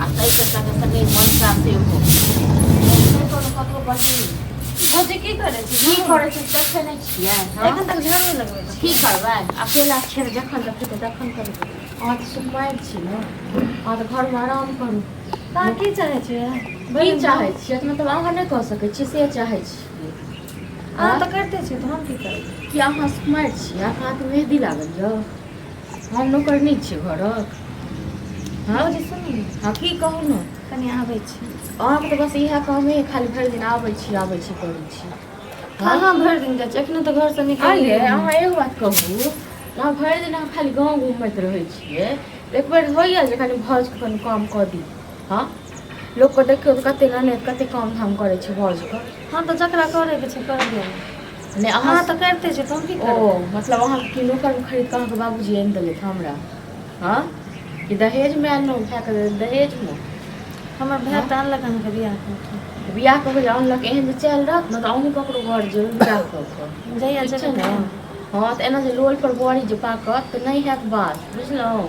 आ ताहिके संगे संगे मनसा सेहो नहि कोनो ककरो बहिन। भौजी की करै छी? की करै छी देखै नहि छियै? हँ? एखन तक झाड़ू लगबै छी। की करबै, अकेला छियै तऽ जखन देखै तखन करबै। अहाँ तऽ सुकुमारि छी ने, अहाँ तऽ घरमे आराम करू। तऽ अहाँ की चाहै छियै? की चाहै छियै मतलब अहाँ नहि कऽ सकै छियै से चाहै छियै। अहाँ तऽ करिते छियै तऽ हम की करबै? कि अहाँ सुकुमारि छियै, अहाँके हाथमे मेहदी लागल यऽ, हम नौकर नहि छियै घरक? हँ भौजी सुनू ने। हँ की कहू ने। कनि आबै छी। अहाँके तऽ बस इएह कामे अइ, खाली भरि दिन आबै छी आबै छी करै छी। कहाँ भरि दिन जाइ छी, एखने तऽ घरसँ आँय निकललियै यै, हन। अहाँ एगो बात कहू, अहाँ भरि दिन अहाँ खाली गाँव घुमैत रहै छियै, एक बेर होइए जे कनि भाउजके कनि काम कऽ दी? हँ, लोकके देखियौ तऽ कते ननैद कते काम धाम करै छै भाउजके। हँ तऽ जकरा करैके छै कर दियौ ने। नहि अहाँ अहाँ तऽ करिते छियै तऽ हम की ओ करबै? मतलब अहाँके की नौकरमे खरीद कऽ अहाँके बाबूजी आनि देलथि हमरा? हँ, कि दहेजमे आनलहुँ भायके दहेजमे? हमर भाय तऽ आनलक अहाँके बियाह कऽ के। बियाह कऽ के आनलक, एहन जे चालि रहत ने तऽ अहूँ ककरो घर जेबै बियाह कऽ कऽ। जहिया ठीक छै जेबै ने? तहिया। हँ तऽ एना जे लोल पर बड़ी जे पाकत तऽ नहि हैत बात, बुझलहुँ?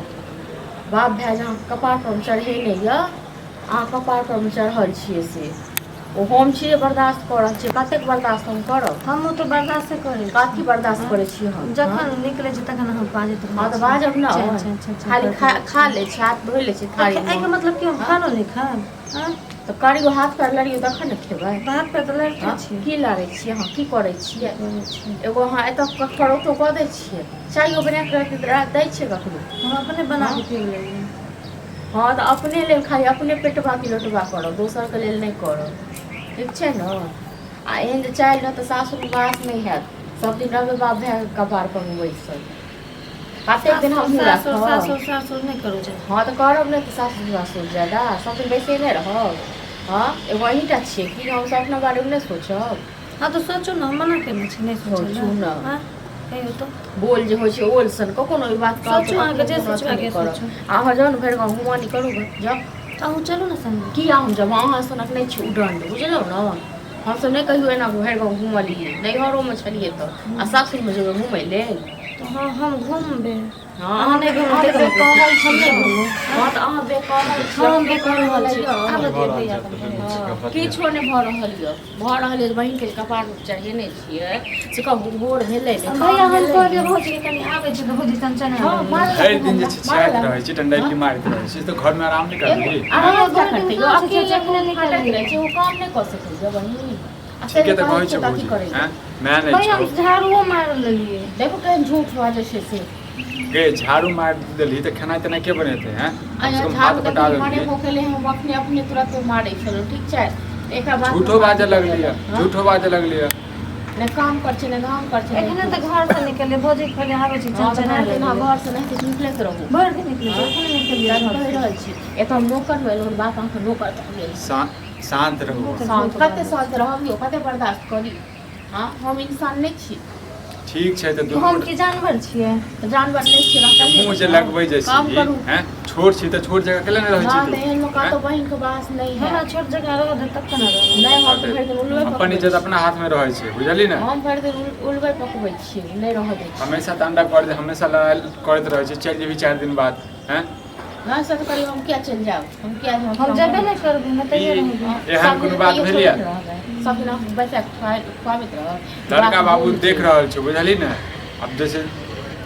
बाप भाय जे अहाँके कपार पर चढ़ेने यऽ, अहाँ कपार पर चढ़ल छियै से ओ हम छियै बर्दाश्त कऽ रहल छियै। कतेक बर्दाश्त हम करब? हमहूँ तऽ बर्दाश्ते करै छी। कथी बर्दाश्त करै छियै हम? जखन निकलै छी तखन अहाँ बाजैत रहै हँ तऽ छी। बाजब ने। चैन, चैन, चैन, चैन खाली करैत खा रहै खा छी। लै छी, हाथ धोइ लै छी थारीमे। एहिके मतलब कि हम खानो नहि खायब? आँय? तऽ करियौ, हाथ पैर लड़ियौ तखन ने खेबै। हाथ पैर तऽ लड़िते हँ? छी। की लड़ै छियै अहाँ, की करै छियै? करै छी। एगो अहाँ एतऽ कखरोतो कऽ दै छियै, चाइयो बना कऽ दै छियै ककरो? हम अपने बना कऽ पी लेलियै। हँ तऽ अपने लेल खाली अपने पेटबा की लोटबा करब, दोसरके लेल नहि करब, ठीक छै ने? आ एहन जे चालि रहत तऽ सासुरमे वास नहि हैत। सब दिन रहबै बाप भायके कपार पर बैसल? कतेक दिन हमहूँ सासुर राखब? सासुर सासुर नहि करू जादा। हँ तऽ करब नहि तऽ सासुर सासुर जादा सब दिन बैसेने रहब? हँ, एगो अहीँटा छियै कि? हमसब अपना बारेमे नहि सोचब? हँ तऽ सोचू ने, हम मना केने छी नहि सोचै सोचू लए? ने। आँय कहियौ तऽ। बोल जे होइ छै ओल सन, कखनो ई बात कहब तऽ सोचू, अहाँके कखनो जे कोनो अथी सोचबाक नहि यऽ करब। सोचू। अहाँ जाउ ने भरि गाँव घुमानी करू गे, जाउ। तऽ अहूँ चलू ने संगे। किया हम जाउ? अहाँ सनक नहि छी उदण्ड, बुझलहुँ ने? हमसब नहि कहियो एना भरि गाँव घुमलियै, नैहरोमे छलियै तऽ आ सासुरमे जेबै घुमै लेल? तऽ हँ, हम घुमबै। हँ, अहाँ नहि घुमबै अहाँ तऽ तऽ बेकहल हम छी नहि ने। घुमू? हँ तऽ अहाँ बेकहल छी। हँ, हम बेकहल छी। यऽ। आबऽ दियौ भैया कनि। किछो नहि भऽ रहल यऽ, भऽ रहल यऽ बहिनके जे कपार चढ़ेने छियै से कहू भोर भेलै ने भैया काम हम भेलै कहलियै ने। भौजीके कनि आबै छै तऽ भौजी चनचना हँ लगलै। मारल भरि दिन जे मारल छिछियाइत रहै छी, डंडैली मारैत रहै छी, तऽ घरमे आराम नहि करबिही? आराम भैया किया भरि दिन करतै यौ? कहाँ छै अकेले चाचा, एखने फाटैत निकललियै। रहै छै, ओ काम नहि कऽ सकैए बहिन। आ से ठीके जे तऽ कहै कहै छियै छौ तऽ अथी भौजी। करै आँय, माय नहि भैया छौ। हम झाड़ुओ मारि लेलियै। देखू केहन झूठ बाजै छै से। गे, झाड़ू मारि देलही तऽ खेनाइ तेनाइ के बनेतै? हैं, कम से आ कम झाड़ू हाथ बटा देखू मारे देलही। हो गेलै, हम अपने अपने तुरंते मारै छलहुँ, ठीक छै? तऽ एकरा बाद झूठो बाजऽ लगलियै, हँ? झूठो बाजऽ लगलियै। नहि काम करै छै, नहि धाम करै छै, नहि एखने तऽ किछु। घरसँ निकललियै, भौजी कहलियै आबै छी, हँ तऽ चनचना भरि दिन अहाँ लगलै। घरसँ नहि निकलैत रहू। भरि दिन निकलै छै, एखने निकललियै तहन कहि घरसँ। रहल छी एतऽ हम नौकर भेलहुँ, बाप अहाँके नौकर भऽ गेल। शान्त रहू। बहुत शान्त झूठ कते बाजै शान्त रहब यौ? कते बर्दाश्त करी? हँ, हम इंसान नहि छी? ठीक छै तऽ छै। दुनू हम की जानवर छियै? तऽ जानवर नहि छियै तऽ मुँह जे लगबै जे काम छी करू। हैं, छोट छी तऽ छोट जगह केला नहि रहै ना छी तऽ तू? एहन मे हैं? कतौ बहिन के वास नहि हमरा है। छोट जगह रहऽ दे तखन ने रहब। नहि, हम तऽ भरि दिन उलबे अपन पकबै इज्जत छी। अपना हाथमे रहै छै, बुझली ने? हम भरि दिन उलबे पकबै छी, नहि रहऽ दै छी। हमेशा तांडव कर, हमेशा लड़ाइ करैत रहै छै, चलि जेबही 4 दिन बाद, हैं? नहि, से तऽ करियौ, हम किया चलि जायब? हम किया हम जेबे नहि करबै, हम एतहिए ई रहबै। एहन कोनो बात भेल यऽ? सब दिन अहाँ बैसा कऽ खुआबैत रहब। लड़का बाप बाबू बूढ़ देख भेल। रहल छौ, बुझली ने? आब जैसे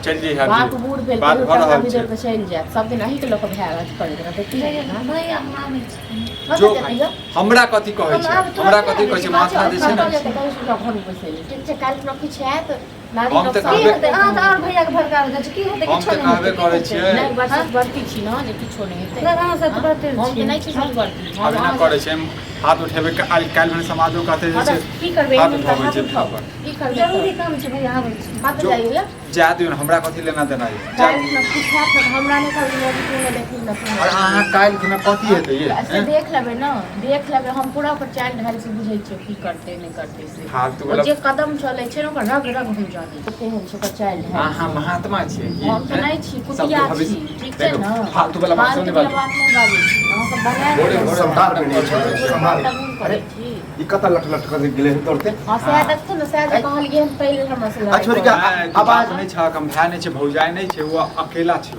चलि जइहे, बाप बूढ़ भेल, बात कहियो भऽ टका रहल बिदोर छै। कऽ चलि जायत, सब दिन अहीँके लऽ कऽ भाय अथी करैत रहतै की भैया हेतै? भैया हम आबै छी। कतऽ जो जेतै भाइ, यौ? हमरा कथी कहै हम छै? आब तुरन्ते हमरा कथी आबै कहै छी, छै? माथा जे छै कतऽ ने जेतै? कहै छै घरमे बैसै ठीक छै, काल्हि खुना किछु हैत नानी हम तऽ नोकसान की कहबे हेतै? अहाँ तऽ आओर भैयाके भड़काबै जाइ छी। की हेतै? हम किछो तऽ नहि कहबे हेतै। की करै हेतै? छियै। नहि, बड़ हँ? सतवर्ती छी ने जे किछो नहि हेतै। नहि, अहाँ सतवर्ती हम तऽ छी। नहि छी सतवर्ती। हम आब एना अहाँ करै छै, हाथ उठेबै काल्हि, काल्हि भने समाजो कहतै जे हँ तऽ छै की करबै? हाथ एहन तऽ उठाबै हाथ छै उठाउ पर। की करबै जरूरी तऽ? काम छै भैया, आबै छी। कतऽ जो जाइए? जा दियौ ने, हमरा कथी लेना देना यऽ, जा काल्हि दियौ। खुना किछु हैत ने तऽ हमरा नहि कहबै मौगी तू नहि देखली ने तू नहि आओर अहाँ देखली। काल्हि खुना कथी हेतै ये? से हैं? देख लेबै ने, देख लेबै। हम पूरा ओकर चालि ढालि से बुझै छियै की करतै नहि करतै से। फालतू ओ वाला जे कदम चलै छै ने ओकर रग रग हम जानै छियै केहन छै ओकर चालि ढालि अहाँ से। महात्मा छियै की? हम तऽ हैं? नहि छी, सबके कुतिया छी, भविष्य ठीक छै देखू, ने? फालतू वाला बात सब फालतू नहि वाला बाजू। बात नहि बाजै छी अहाँ सब बनायल भोरे रहै भोरे छी। सम्हार भी नहि नाटक छै, करै छियै। सम्हार। नाटक अरे करै छी। ई कतऽ लट लट कर गेलै हन दौड़ते? हँ सएह हँ। देखथुन ने, सएह जे कहलियै हन ताहि लेल हमरा से आ लड़ाइ छोड़ि करै कऽ नहि, तू आवाज बाप नहि छह, कम भाय नहि छै, भौजाइ नहि छै, ओ अकेला छै।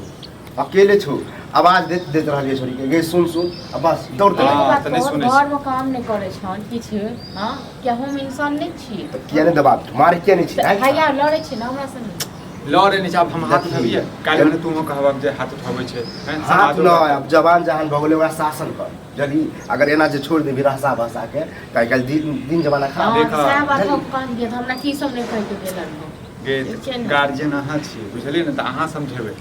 अकेले छौ। आवाज दैत दैत रहलियै छोरी के, गे सुन सुन, आ बस दौड़ते हाँ, एगो बात तऽ नहि कहू, सुनै छै। घरमे काम नहि करै छन किछु। हँ, किया हम इंसान नहि छी? तऽ किया नहि दबाब मारे, किया नहि छी? तऽ भैया लड़ै छै ने हमरा संगे। लड़े नहि छै। आब हम हाथ देखी। उठबियै काल्हि भने तू कहबक जे हाथ उठाबै छै, हैं? हाथ समाजो नहि, आब जवान जहान भऽ गेलै, ओकरा शासन कर जल्दी। अगर एना जे छोड़ि देबही रहसा भसा के, तऽ आइ काल्हि दिन दिन जमाना खराब। हँ, देखा। सएह बात हम कहलियै तऽ हमरा की सब नहि कहि के गेलन हँ। गे ठीक छै ने? गार्जियन अहाँ छियै, बुझलियै ने? तऽ अहाँ समझेबै।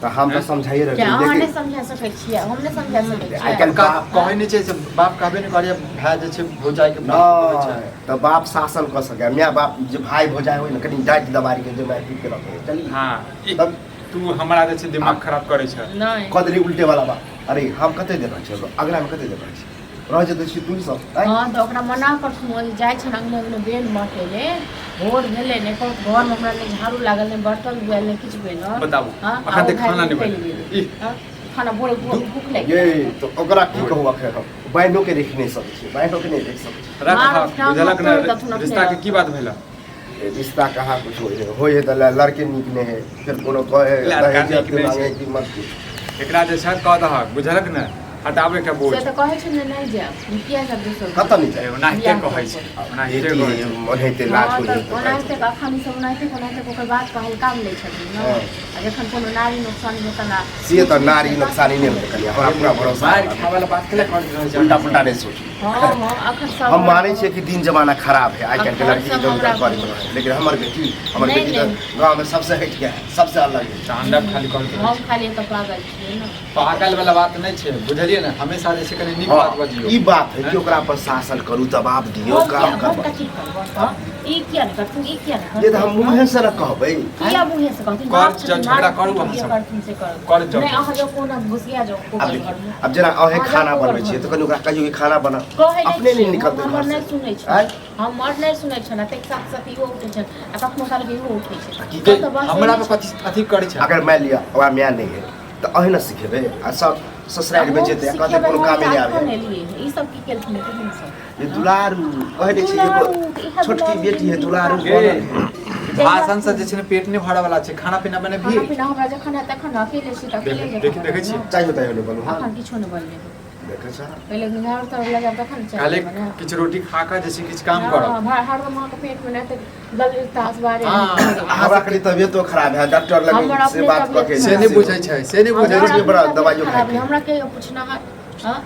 तऽ हम तऽ समझाइए रहल किया छी अहाँ नहि लेकिन समझा सकै छियै? हम नहि समझा सकै आइ छियै? काल्हि बाप कहै नहि छै से, बाप कहबे नहि करैए। भाय जे छै भौजाइके बाप कहै छै। नहि तऽ बाप शासन कऽ सकै, माय बाप जे भाय भौजाइ होइ ने, कनि डाँटि दबारि के जे मारि पीट के रखै चली। हँ, ई तब तू हमरा जे छै दिमाग खराब करै छै। नहि। कऽ देली उल्टे वाला बात। अरे हम कते देर रहै छियै अगलामे, कते देर रहै छियै, रह जेतै छी तू सब आँय? हँ, तऽ ओकरा मना करथुन। ओ जे जाइ छै ने अङ्गने अङ्गने बेल बाँटै ले, भोर भेलै ने घरमे हमरा नहि झाड़ू लागल, नहि बर्तन धुआयल, नहि किछु भेल। बताबू। हँ, अखन आ ओ तक खाना भाय नहि निकलि बनल। गेलै। ई हँ, खाना भोरे भूख लागि ये गेल। तऽ ओकरा की कहू? अखन हम बहिनो के देख नहि सकै छियै, बहिनो के नहि देख सकै छियै। रख। मार, हँ, टांग बुझलक तोड़ि देथुन ने अपने। रिश्ता के की बात भेल? ए, रिश्ता कहाँ कुछ होइ है, होइ है तऽ लड़के नीक नहि है, फेर कोनो कहे लड़का दहेज नीक नहि मांगे छै। कि मत की। एकरा जे छै कह दहक, बुझलक ने? हटाबै के बोझ। से तऽ कहै छै ने, नहि जायब, हम किया जायब दोसर घर? कतऽ नहि जाय? ओनाहिते कहै छै, ओनाहिते बेटी कहै छै। ओनाहिते लाज हँ, होइ तऽ है तऽ ओनाहिते अखन ई सब ओनाहिते ओनाहिते ओकर बात के हल्का मे लै छथिन ने। हँ। आ जखन कोनो नारी नुकसान हेतनि आ से तऽ नारी नुकसानी नहि होतै कनिया, हमरा पूरा भरोसा मारि है। खाय वाला बात केला करैत रहै छै? उल्टा पुल्टा नहि सोचू। हँ हँ, अखन सब हम मानै छियै कि दिन जमाना खराब है, आइ काल्हिके अखन लड़की सब इधर उधर हमरा करैत रहै, लेकिन हमर बेटी, हमर नहि, बेटी तऽ नहि। गाँवमे सबसँ हटि के है, सबसँ अलग है। तांडव खाली करैत रहै हम छै। खाली एतऽ पागल छियै ने? पागल वाला बात नहि छै, बुझलियै ने? हमेशा जे छै कनि नीक बात हँ, बजियौ। ई बात है कि ओकरा पर शासन करू, दबाव दियौ, हम काम किया हम करबा कथी करबै? हँ? ई किया नहि करथिन, ई किया नहि ये तऽ हम करथिन? मुँहे से ने कहबै। किया मुँहे से कहथिन? कर बाप जाउ, छथिन, झगड़ा मार करू अहाँ जे सब। करथिन से करू। कर जाउ। नहि, अहाँ जाउ, कोना घुसिया जाउ आब कोबर देखियौ, घरमे। आब जेना अहें अहाँ खाना जाउ बनबै कोबर छियै तऽ घरमे। कनि ओकरा कहियौ कि खाना बना। कहै नहि अपने नहि छियै, निकलतै हम हमर घरसँ। नहि सुनै छै। आँय? हमर नहि सुनै छै ने, ताहिके साथ साथ इहो उठै छै आ कखनो कालके इहो उठै छै। की सब तऽ बस हमरा एहने पर कथी अथी करै छै? अगर मानि लिअ ओकरा माय नहि है तऽ अहीं ने सिखेबै, आ सब ससुरारिमे हम जेतै आ कहतै सिखेबै, कोनो हम कामे तऽ नहि एखन आबै। एलियै हँ। ई सब की केलखिन तेहन सब? ये दुलारू कहै नहि छै, एगो दुलारू, इएह छोटकी दुलारू बेटी है जिन्दगी दुलारू गे, बनल है। भाषण से जे छै ने पेट नहि भरऽ वाला छै। खाना पीना बनेबही? खाना पीना हमरा जखन हैत तखन ने, अकेले छी तऽ अकेले देख- जखन देखै छियै? बनायब। चाहियो ताहियो नहि बनू। हँ, अखन किछो नहि बनलै हँ। देखै छ। पहिले झाड़ू ताड़ू लगायब तखन ने चाय खाली बनायब। किछु रोटी खा कऽ जे छै किछु काम करब। हँ, हरदम अहाँके पेटमे नहि तऽ दल तास बारे। हँ। हमरा कनि तबियतो खराब है, डॉक्टर लग हमर से अपने बात कऽ तबियत के। से नहि बुझै छै, से नहि बुझै हमर छै। रोटी बड़ा अपने तबियत दबाइयो खराब खाइके। है, हमरा के पूछना है? हँ,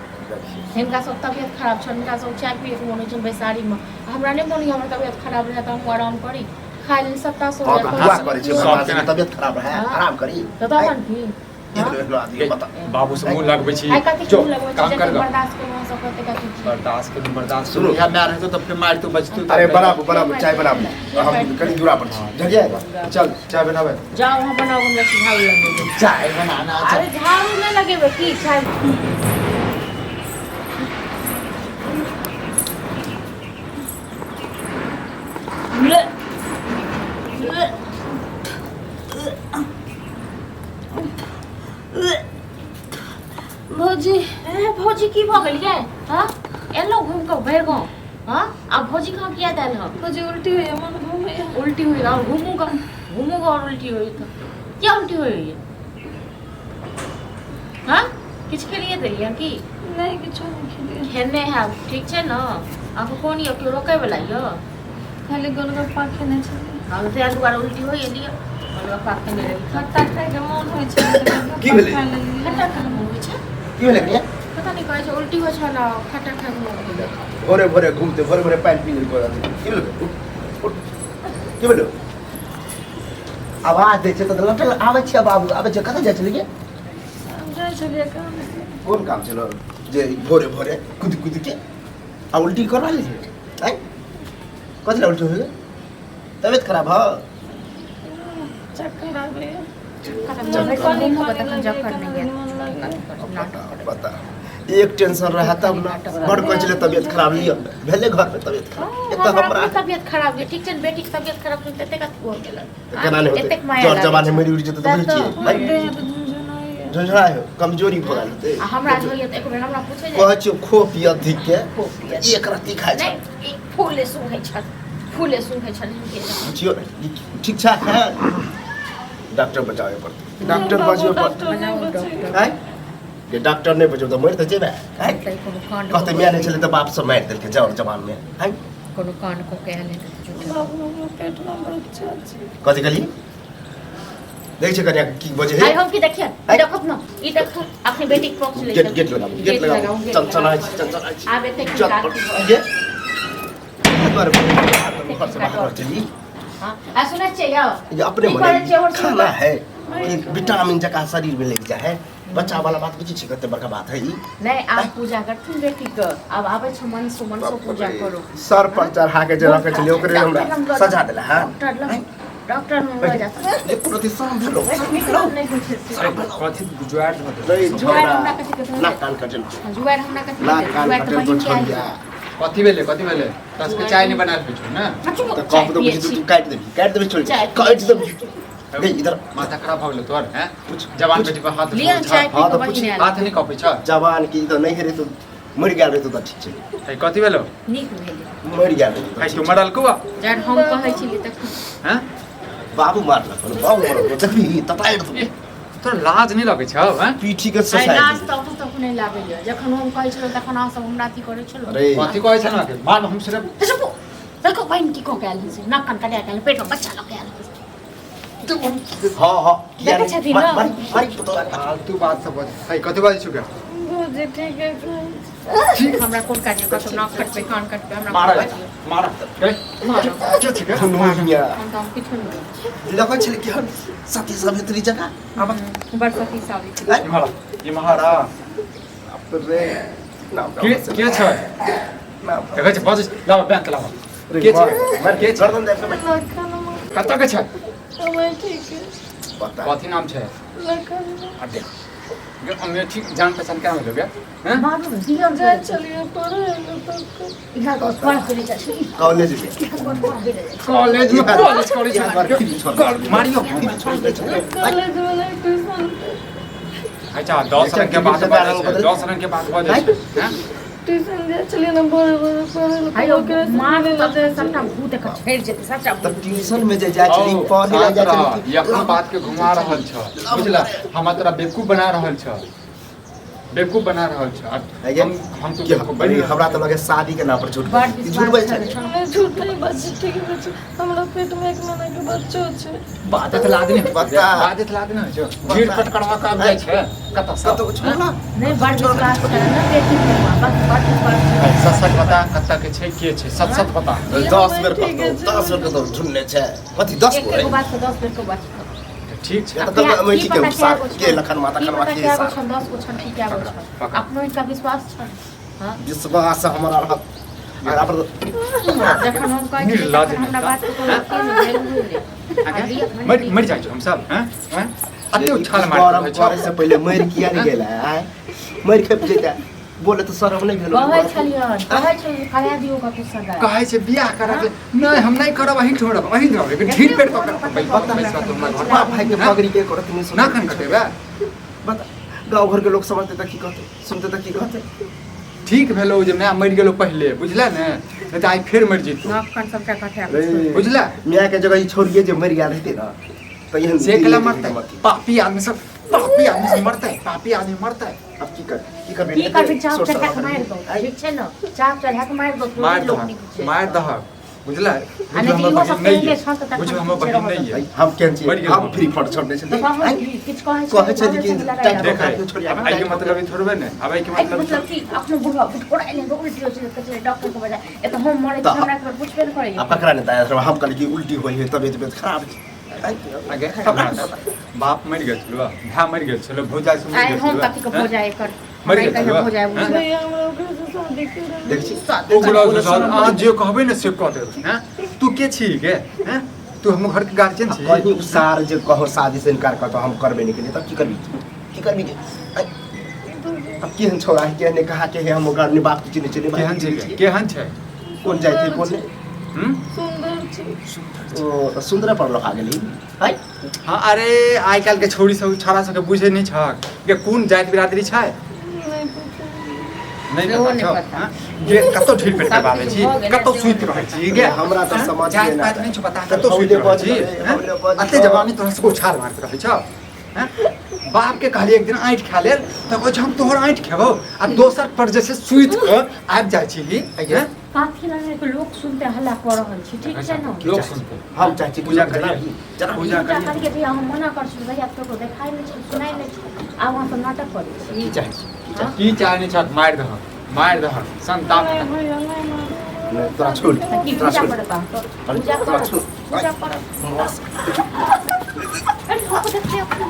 हिनका सब तबियत खराब छनि, हिनका सब चाय पियैके मोन होइ छनि बैसारीमे। हमरा नहि मोन होइए, हमर तबियत खराब रहै तऽ हम आराम करी, खाय लेल सत्ता सो हँ, तऽ दुआ करै छै सब भगवान से केना- कि तबियत खराब रहै, हँ। आराम करी। तऽ तखन की? एहनो एहनो आदमी बता। बाबू से मुँह लगबै छी। आइ कथी जो, मुँह लगबै छी? काम कर जतेक गऽ। बर्दाश्त करू अहाँ सब कतेक अथी छी। बर्दाश्त करू, बर्दाश्त सुनू। करू। इएह माय रहतौ तऽ फेर मारितौ बजतौ। अरे बनाबू, बनाबू, चाय बनाबू, हम कनि दूरा पर छी, बुझलियै? चल, चाय बनाबै। जाउ अहाँ बनाउ, हमरा झाड़ू लगेबै। चाय बनाना। अरे झाड़ू नहि लगेबै की चाय? ले ले। भौजी। ए भौजी, की भऽ गेल यै? हँ, एलहुँ घुमि कऽ भरि गाँव। हँ, आ भौजी कहाँ किया देल हँ? भौजी, उल्टी होइए, मन घूमैए। उल्टी हुई और घूमू का घूमू का और उल्टी हुई तो क्या उल्टी हुई है? हाँ, किछु खेलिए देलियै की? नहि, किछो नहि खेलियै। खेने हैब, ठीक छै ने? अहाँके कोन यऽ, केओ रोकै वला यऽ? खाली गोलगप्पा खेने छलियै। हँ, ताहि दुआरे उल्टी होइए। लिअ, गोलगप्पा खेने रही। खट्टा खायके मोन होइ छै तऽ गोलगप्पा की भेलै? खा लेलियै। खट्टा खायके मोन होइ छै? की भेलै कनिया? पता नहि, कहै छै उल्टी होइ छै ने, खट्टा खायके मोन होइए। भोरे भोरे घूमते, भोरे भोरे पानि पी लेलको रहतै। की भेलै? उठ, उठ। की भेलै? आवाज दै छै तऽ लटल आबै छै। बाबू, आबै छै। कतऽ जाइ छलियै? हम जाइ छलियै काम से। कोन काम छलो जे भोरे भोरे कुद कुद के आ उल्टी करवा लै छै? आँय, कथी लए उल्टी होइ गेल? तबियत खराब हो? चक्कर आबैए। चक्कर पानि घूमू पानि तखन लगैए, जखन कनी नहि मन लगैए। पता पता एक टेंशन रहा तब ना, बड़ कहै छलै तबियत खराब लिअ, भेलै घरमे तबियत खराब एतऽ हमरा हमरा अपने तबियत खराब यऽ, ठीक छै ने? बेटीके तबियत खराब सुनि एतेक अथी हो गेल। तऽ केना नहि होतै? एतेक माया जर लागै जवान छै। मरि उड़ि जेतै तऽ तब बुझै छियै तऽ- भाइ, देह तऽ झुनझुनाइए। झुनझुनाइ हो, कमजोरी भऽ गेल होतै। आ हमरा जे होइए तऽ एक बेर हमरा पूछै कहै छियौ खो पिय अधिक के। खो पिय। एक रत्ती खाइ छै। नहि, ई फूले सुंघै छल, फूले सुंघै छल हिनके। बुझियौ, ई ठीक छै है? डॉक्टर बजाबे पड़तै, डॉक्टर बाबू, बजबे पड़तै। डॉक्टर नहि बचैए। आँय? जे डॉक्टर नहि बचौ तऽ मरि तऽ जेबै आँय? तऽ कोनो कांड कहतै माय नहि छलै तऽ बाप सब मारि देलकै जर जवानमे आँय? कोनो कांड कऽ के आयल हेतै झूठे। बाबू हमरा पेटमे बच्चा छै। कथी कहली? देखै छियै कनिया की बजै आइ है। हम की देखियन? ई देखत न, ई देख, अपने बेटी के पक्ष लै। गेट गेट लगाबू, गेट लगाबू। चनचनाइ छी, चनचनाइ छी। आब एते चल की ये दुआरे घर से बाहर चली। हां, आ सुनै छियै यौ? ये अपने की मने करै छियै और खाना है कि विटामिन जकाँ शरीर में लग जाए है। बच्चा वाला बात बुझै छी कते बड़का बात है ई। नहीं, आप पूजा करथिन बेटी के, आब आबै छै मन सो, मन सो पूजा करू। सर पर चढ़ा के जे रखे छलियै ओकरे हमरा सजा देला। हां, डॉक्टर लग, डॉक्टर लग लऽ जाथुन। एको रति शरम भेलो? निकलब नहि होइ छै से। कथी जुआर धऽ देलकै? नहीं। जुआर हमरा कथी के धऽ नाक कान कटल। देत? जुआर हमरा कथी के नाक देत? कान जुआर तऽ कटल। बहिन के आयल। छोड़िया। कथी भेलै? कथी भेलै? दस के चाय नहि बनायल होइ छौ ने? हाँ, चुप, तऽ चाय कह तऽ पियै बुझी छी। तू काटि देबही, काटि देबही, छोड़। चाय पियै काटि देबही गे इधर। माथा खराब भऽ गेलो तोहर? हैं? पूछ। जवान पूछ। बेटी पर हाथ लिअ उठबै चाय छह? पी हाँ, कऽ तऽ बहिन पूछ। आयल। हाथ नहि कपै छ? जवान की तऽ नहि हेरे तो मरि गेल रहितो तऽ ठीक छै। है, कथी भेलो? नीक भेलै। मरि गेल रहितो तऽ है ठीक तू छै। मरल कुआ? जहन हम कहै छलियै तखन हैं? बाबू मारलक, बाबू मारलक, देखबी ततारि देबौ। ए, तोरा लाज नहि लगै छौ? हैं? पीठी के आइ ससारि लाज देबौ। तऽ अहूँ तक नहि लागैए। जखन हम कहै छलहुँ तखन अहाँ सब हमरा अथी करै छलहुँ। अरे। कथी कहै छ ने के मार हम सिर्फ चुप, देखो बहिन की कऽ के आयल हन से, नाक कान कटा के आयल, पेट में बच्चा लऽ के आयल हन। हँ हँ, किया देखै नहि? छथिन मारि ने? मारि मारि पुतोह। फालतू बात सब बज है। कथी बाजै छु गे? भौजी ठीक है कहै छै। हमरा कोन काज? कतौ नाक कटबै, कान कटबै, हमरा मार कोन काज यऽ? मार ए, मारब। के छी गे? दुनिया हम तऽ हम किछो नहि बोलै। लगै छलै कि हम सती सावित्री जकाँ आब। छी। बड़ सती सावित्री। इम्हर आ, इम्हर आ। बाप रे नाम के के छै? नाम देखै छै बजै लाब बैंक लाब। के छै? के छै? गर्दन दाबि कऽ मारि। लखन। कतऽ के छै? हमे ठीक है। बता। कथी नाम छै? लखन। आ देख गे, अमेठी जान पहचान केना भेलो गे? हैं? मारू दियौ। जाइ छलियै पढ़ै लए तब। इहाँ घर पढ़ जाइ छी। कॉलेज में। इहाँ घर पढ़ जाइ छी। कॉलेज में कॉलेज करै यहाँ छै। घर फिर छोड़ दे। मारियो। छोड़ दे, छोड़ दे। कॉलेज में नहि, ट्यूशन पे। अच्छा, 10 रंग के बात बजै छै, 10 रंग के बात बजै छै, हैं? ट्यूशन जाइ छलियै ने भोरे भोरे पढ़ै लए। आइयो ओकरे से मार मिलै लए तऽ जाइ सबटा छलियै। भूत एकर झड़ि जेतै सबटा तब भूत। ट्यूशन में जे जाइ छली, पढ़े लए जाइ छली। ई अपन बात के घुमा रहल छ, बुझला? हमरा तोरा बेवकूफ बना रहल छ, बेवकूफ बना रहल छ। आगे? हम हम तो कि बेवकूफ बनि रहल हमरा तऽ लगे शादी के नाम पर झूठ बड़ बजै छी। झूठ विश्वास बजै छलै। छलै। नहि, झूठ नहि बाजै, ठीक बाजै। हमरा पेटमे 1 महीना के बच्चो छै। बाजत लाज नहि होइ छै? बता। बाजत लाज नहि होइ छै? भीड़ पटकरवा के आबि जाइ छै कतऽ सँ? कतौ छोड़ला। नहि, बड़ विश्वास छलै ने बेटी पर, बस बड़ विश्वास छलै। सच सच बता, कतऽ के छै, के छै, सच सच बता। 10 बेर ठीक कतौ छै। 10 बेर कतौ झुनने छै। कथी 10 एक गो एगो रे? बात के 10 बेर के बात। ठीक छै। या तऽ कहलकै अमेठी के साथ के लखन माता की खनवा पता के कए गो साथ। छन, 10 गो छन की कए गो छन। पकड़। अपनो हिनका विश्वास छन। हाँ। विश्वास हमरा रहत अगर पर जखन हम कहै छियै निर्लज्ज तखन हमरा नेता। बात के कोनो अथी नहि भेल नहि। आ लिअ, मरि मरि जाइ छौ हम सब? हैं हैं? अते उछाल मारि गरम रहल छौ। करे से पहिले मरि किया नहि गेल आय? मरि खेप जेता बोले तऽ शरम नहि भेल? कहै छलियन, कहै छलियन करा दियौ कतौ सगाइ। कहै छै बियाह करब। नहि, हम नहि करब, अहीं छोड़ब, अहीं रहब, लेकिन ढीर पेट पकड़ बैसा तो हमरा घर। बाप भाई के पगड़ी के करत नहीं। ना खन कटेबे। बता, गाँव घर के लोग समझते तऽ की कहते, सुनते तऽ की कहते? ठीक भेलो जे माय मरि गेलो पहिले, बुझले ने? नहि तऽ आइ फेर मरि जेतौ। नाक कान सबटा कटा। रे, बुझले? माय के जगह ई छोड़िए जे मरि गेल रहते ना तऽ एहन से दिन केला नहि मरतै? देखैके। पापी आदमी सब, पापी आदमी सब मरतै, पापी आदमी मरतै। अब की कर, की करबे? की करबी? चाप सोर चढ़ा के सराबा मारि दौ। आइ, ठीक छै ने? चाप चढ़ा के मारि दौ। मारि लोक दहक, नीक छै। मारि दहक, बुझले? आ नहि तऽ इहो सब पहिले छल तऽ तखन बुझ हमर पीछे बहिन रहल। नहि आइ, ये। हम केहन छियै? मरि गेल हम हम। फ्री फंड छोड़ने तऽ छलियै। हम आइ, किछु कहै कहै छै जे कि लड़ाइ टाइट लागल। देख कऽ छोड़िया। आब एहिके मतलब ई थोड़बे ने, आब एहिके एहिके मतलब मतलब कि अपनो बुढ़वा बुढ़ा एलै तऽ उल्टी होइ छै, कहै छै डॉक्टर के बजा एतऽ हम मरै छी। तऽ हमरा एक बेर पुछबे नहि करैया। आ ककरा नहि दाया, हम कहली कि उल्टी होइ है, तबियत तबियत खराब छै। आइ, आगे बाप मरि गेल छलो, भाय मरि गेल छलो, भौजाइ सब मरि आइ गेल हम छलो। कथी के भौजाइ एकर? मरि हमरा गेल कहियो छलो। भौजाइ हैं? बुझल। भैया, हमरा ओकरे से शादी करब। देख छी। ओकरा अहाँ जे कहबै ने से कऽ देबै। हैं? तू के छी गे? हैं? तू हमर घरके गार्जियन छी? कहीं उ सार जे कहो शादी से इनकार करतो, हम करबे नहीं केलिए, तब की करबी, की करबी गे? आइ, अब केहन छोड़ा है, केहन कहा के है, हम ओकरा अपने बाप के चिन्है छियै, भाई केहन के छै चिन्है गे? छियै। केहन छै? कोन जाइ छै, कोन नहि। हम्म? सुन्दर छै। ओ तऽ सुन्दरे पर लोका गेली है। हाँ, अरे आइ काल्हि के छौड़ी सब, छौड़ा सबके बुझै नहि छहक गे, कोन जाति बिरादरी छै? नहि पता। नहि सेहो पता नहि छौ? पता। हाँ? गे कतौ ढील पेट के सब बाजै किछु छी? भऽ गेलै, कतौ सेहो सुति नहि रहै पता। छी गे? हमरा तऽ हाँ? समझ जाति नहि पाति आता। नहि छौ पता? तऽ कतौ सुति हौले रहै छी? बजलै, हाँ? हौले बजलै। अते जवानी तोरा सबके उछाल मारैत रहै छौ? हाँ? बाप के कहलियै एक दिन आँठि खा लेल तऽ कहै छै हम तोहर आँठि खेबौ आ दोसर पर जे छै सुति कऽ आबि जाइ छी हैं? काफी लगे के लोक सुनते हल्ला कऽ रहल छी, ठीक छै ने? लोक सुनते। हम चाहै छी पूजा करियै। जनाबी। पूजा पूजा करियै। करियै भैया, हम मना कर छी भैया, ककरो देखाइ नहि छै, सुनाइ नहि छै, आब अहाँ सब नाटक करै छी। की चाहै छी? हँ? की चाहे नहि छह, मारि दहक, मारि दहक संताप। नहीं भैया, नहीं मारू। नहि, तोरा छोड़। तऽ की तोरा पूजा छोड़। करत अहाँ? अरे, पूजा तोरा करत? छोड़। पूजा करत? अरे, लोक देखते।